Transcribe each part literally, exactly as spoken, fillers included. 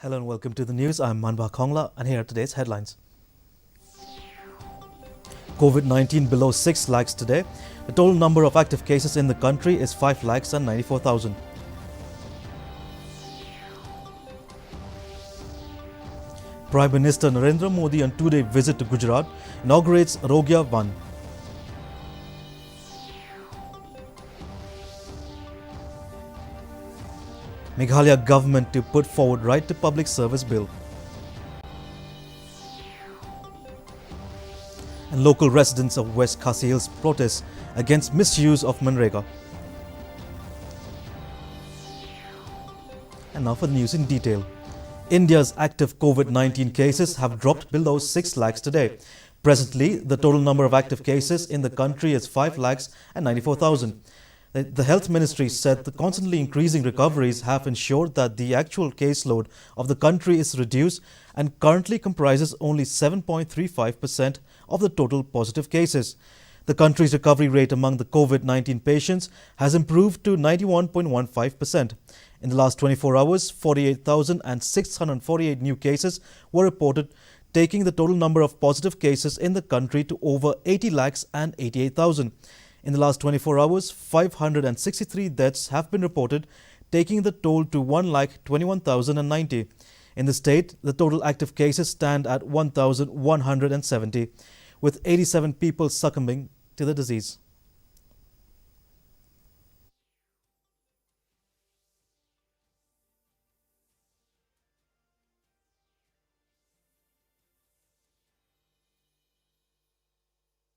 Hello and welcome to the news. I'm Manbha Khongla, and here are today's headlines. COVID nineteen below six lakhs today. The total number of active cases in the country is five lakhs and ninety-four thousand. Prime Minister Narendra Modi on two-day visit to Gujarat inaugurates Arogya Van. Meghalaya government to put forward right to public service bill. And local residents of West Khasi Hills protest against misuse of MGNREGA. And now for the news in detail. India's active COVID nineteen cases have dropped below six lakhs today. Presently, the total number of active cases in the country is five lakhs and ninety-four thousand. The, the Health Ministry said the constantly increasing recoveries have ensured that the actual caseload of the country is reduced and currently comprises only seven point three five percent of the total positive cases. The country's recovery rate among the COVID nineteen patients has improved to ninety-one point one five percent. In the last twenty-four hours, forty-eight thousand six hundred forty-eight new cases were reported, taking the total number of positive cases in the country to over eighty lakhs and eighty-eight thousand. In the last twenty-four hours, five hundred sixty-three deaths have been reported, taking the toll to one lakh twenty-one thousand ninety. In the state, the total active cases stand at one thousand one hundred seventy, with eighty-seven people succumbing to the disease.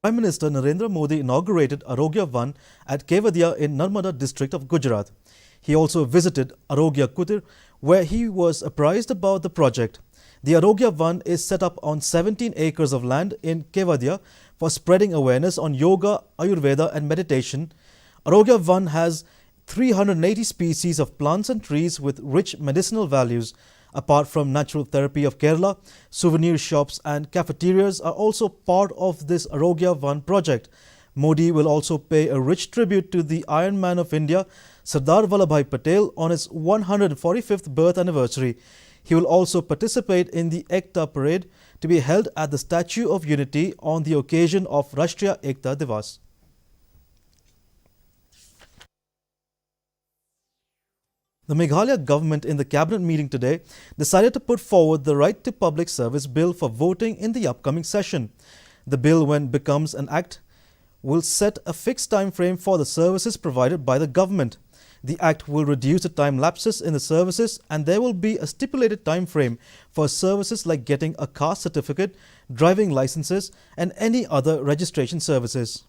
Prime Minister Narendra Modi inaugurated Arogya Van at Kevadia in Narmada district of Gujarat. He also visited Arogya Kutir, where he was apprised about the project. The Arogya Van is set up on seventeen acres of land in Kevadia for spreading awareness on yoga, Ayurveda, and meditation. Arogya Van has three hundred eighty species of plants and trees with rich medicinal values. Apart from Natural Therapy of Kerala, souvenir shops and cafeterias are also part of this Arogya Van project. Modi will also pay a rich tribute to the Iron Man of India, Sardar Vallabhbhai Patel, on his one hundred forty-fifth birth anniversary. He will also participate in the Ekta Parade to be held at the Statue of Unity on the occasion of Rashtriya Ekta Divas. The Meghalaya government in the cabinet meeting today decided to put forward the Right to Public Service Bill for voting in the upcoming session. The bill, when becomes an act, will set a fixed time frame for the services provided by the government. The act will reduce the time lapses in the services, and there will be a stipulated time frame for services like getting a caste certificate, driving licenses, and any other registration services.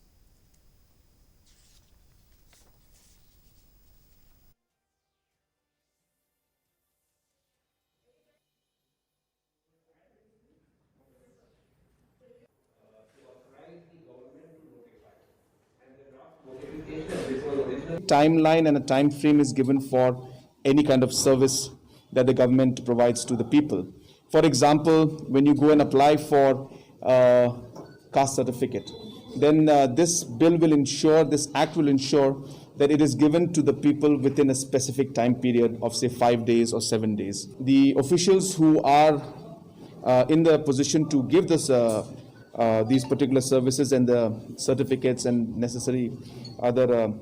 Timeline and a time frame is given for any kind of service that the government provides to the people. For example, when you go and apply for a caste certificate, then uh, this bill will ensure, this act will ensure that it is given to the people within a specific time period of, say, five days or seven days. The officials who are uh, in the position to give this, uh, uh, these particular services and the certificates and necessary other uh,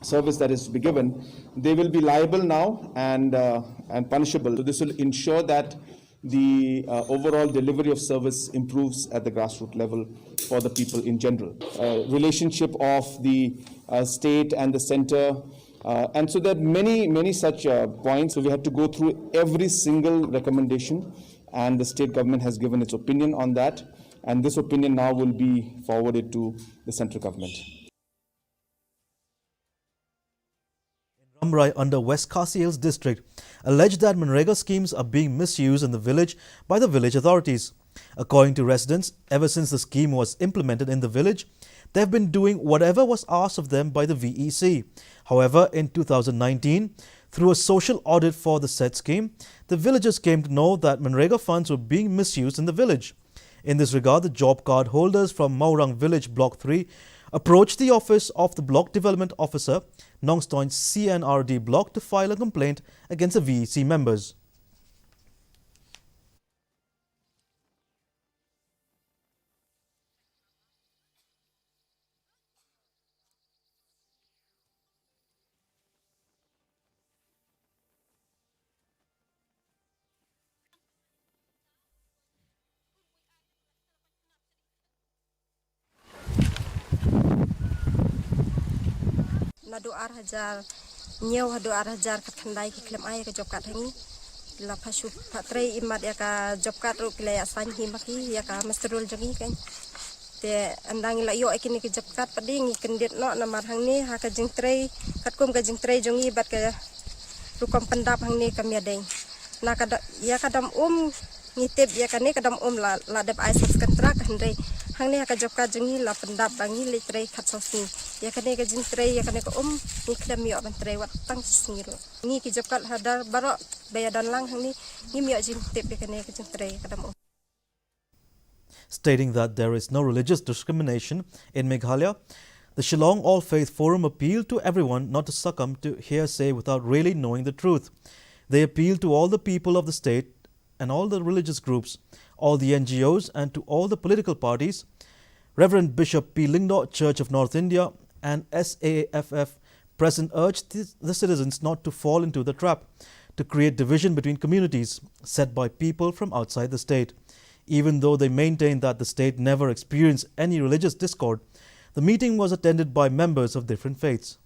service that is to be given, they will be liable now and uh, and punishable. So this will ensure that the uh, overall delivery of service improves at the grassroots level for the people in general. Uh, relationship of the uh, state and the center. Uh, and so there are many, many such uh, points. So we had to go through every single recommendation, and the state government has given its opinion on that. And this opinion now will be forwarded to the central government. Ramrai under West Khasi Hills district alleged that MGNREGA schemes are being misused in the village by the village authorities. According to residents, ever since the scheme was implemented in the village, they have been doing whatever was asked of them by the V E C. However, in two thousand nineteen, through a social audit for the said scheme, the villagers came to know that MGNREGA funds were being misused in the village. In this regard, the job card holders from Maurang Village Block three approached the office of the Block Development Officer, Nongstoin C N R D Block, to file a complaint against the V E C members. Naduh ar hajar hynñiew haduh ar hajar khatkhyndai ki khlem ai ïa ka job card ha ngi. La pha shu pha trei imat ïa ka job card ruh ki la ïa sign hi ma ki ïa ka muster roll jong ngi kan. Te ynda ngi la ïoh ïa kine ki job card pat de ngi kyndit noh namar hangne ha ka jingtrei katkum ka jingtrei jong ngi bad ka rukom pyndap hangne kam ïadei. Na ka da, ïa ka dam um ngi tip ïa kane ka dam um la, la dep ai sub contract hynrei hangne ha ka job card jong ngi la pyndap ba ngi leit trei khatsaw sngi. Ïa kane ka jingtrei ïa kane ka um ngi khlem ïoh ban trei wat tang shi sngi ruh. Ngi ki job card holder baroh ba ïa don lang hangne ngim ïoh jingtip ïa kane ka jingtrei ka dam um. Stating that there is no religious discrimination in Meghalaya, the Shillong All Faith Forum appealed to everyone not to succumb to hearsay without really knowing the truth. They appeal to all the people of the state and all the religious groups, all the N G Os, and to all the political parties. Reverend Bishop P. Lyngdoh, Church of North India, and S A F F President urged th- the citizens not to fall into the trap to create division between communities set by people from outside the state. Even though they maintain that the state never experienced any religious discord, the meeting was attended by members of different faiths.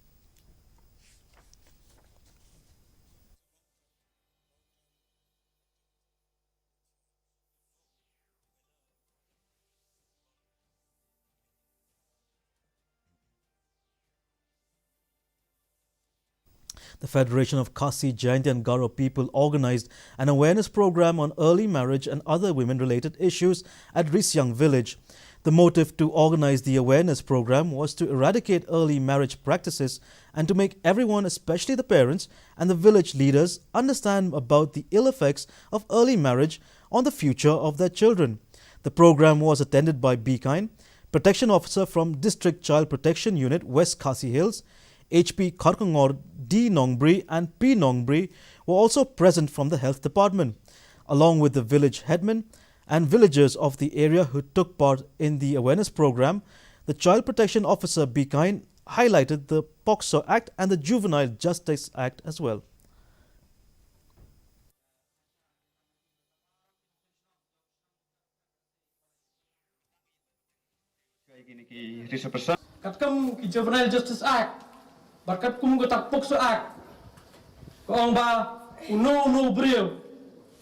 The Federation of Khasi, Jaintia and Garo People organized an awareness program on early marriage and other women-related issues at Risiang village. The motive to organize the awareness program was to eradicate early marriage practices and to make everyone, especially the parents and the village leaders, understand about the ill effects of early marriage on the future of their children. The program was attended by B. Kine, Protection Officer from District Child Protection Unit, West Khasi Hills, H P Kharkongor, D. Nongbri and P. Nongbri were also present from the Health Department. Along with the village headmen and villagers of the area who took part in the awareness program, the Child Protection Officer B. Kine highlighted the POCSO Act and the Juvenile Justice Act as well. Katkum ki Juvenile Justice Act bad katkum kata ka POCSO Act, ka ong ba uno uno u briew,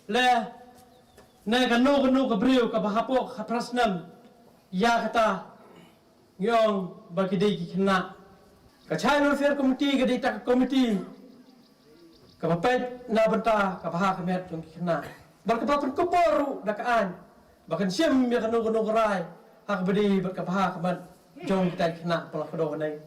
lane kano kano ka briew kaba hapoh ka athra snem, ïa kata ngi ong ba ki dei ki khynnah. Ka Child Welfare Committee ka dei kata ka komiti kaba peit na ka bynta ka bha ka miat jong ki khynnah bad kaba pynkupbor ruh da ka aiñ ba kan shim ïa kano kano ka rai ha kaba dei bad ka bha ka miat jong kita ki khynnah. Ba la kdew hangne.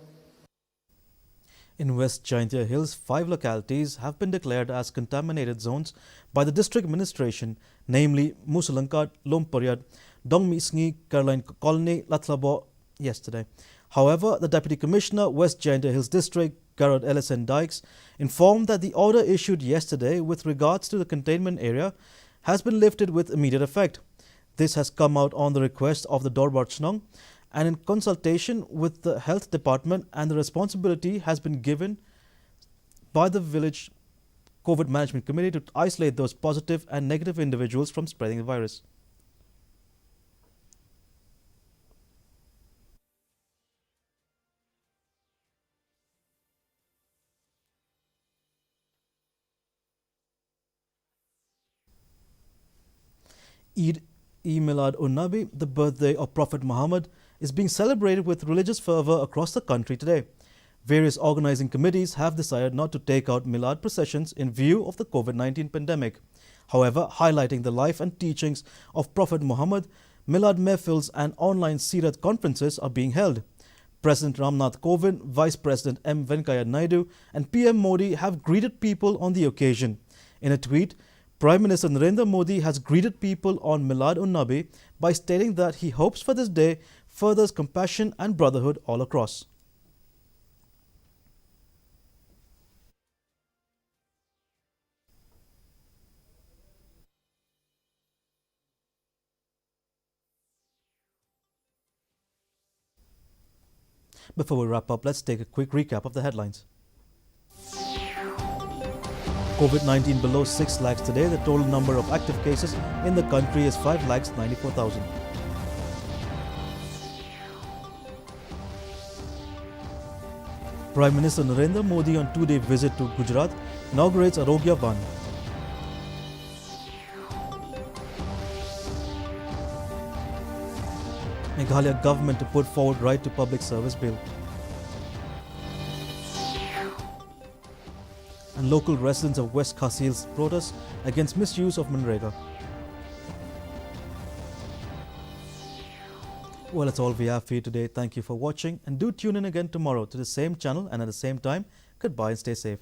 In West Jaintia Hills, five localities have been declared as contaminated zones by the district administration, namely Musalangkat, Lumpariat, Dongmihsngi, Caroline Colony, Lathlaboh, yesterday. However, the Deputy Commissioner, West Jaintia Hills District, Garod L S N Dykes, informed that the order issued yesterday with regards to the containment area has been lifted with immediate effect. This has come out on the request of the Dorbar Chnong and in consultation with the Health Department, and the responsibility has been given by the village COVID Management Committee to isolate those positive and negative individuals from spreading the virus. Eid e Milad un Nabi, the birthday of Prophet Muhammad, is being celebrated with religious fervor across the country today. Various organizing committees have decided not to take out Milad processions in view of the COVID nineteen pandemic. However, highlighting the life and teachings of Prophet Muhammad, Milad mehfils and online Sirat conferences are being held. President Ramnath Kovind, Vice President M Venkaiah Naidu, and P M Modi have greeted people on the occasion. In a tweet, Prime Minister Narendra Modi has greeted people on Milad un Nabi by stating that he hopes for this day furthers compassion and brotherhood all across. Before we wrap up, let's take a quick recap of the headlines. COVID nineteen below six lakhs today. The total number of active cases in the country is five lakhs ninety-four thousand. Prime Minister Narendra Modi on two-day visit to Gujarat inaugurates Arogya Van. Meghalaya government to put forward right to public service bill. And local residents of West Khasi Hills protest against misuse of MGNREGA. Well, that's all we have for you today. Thank you for watching, and do tune in again tomorrow to the same channel and at the same time. Goodbye and stay safe.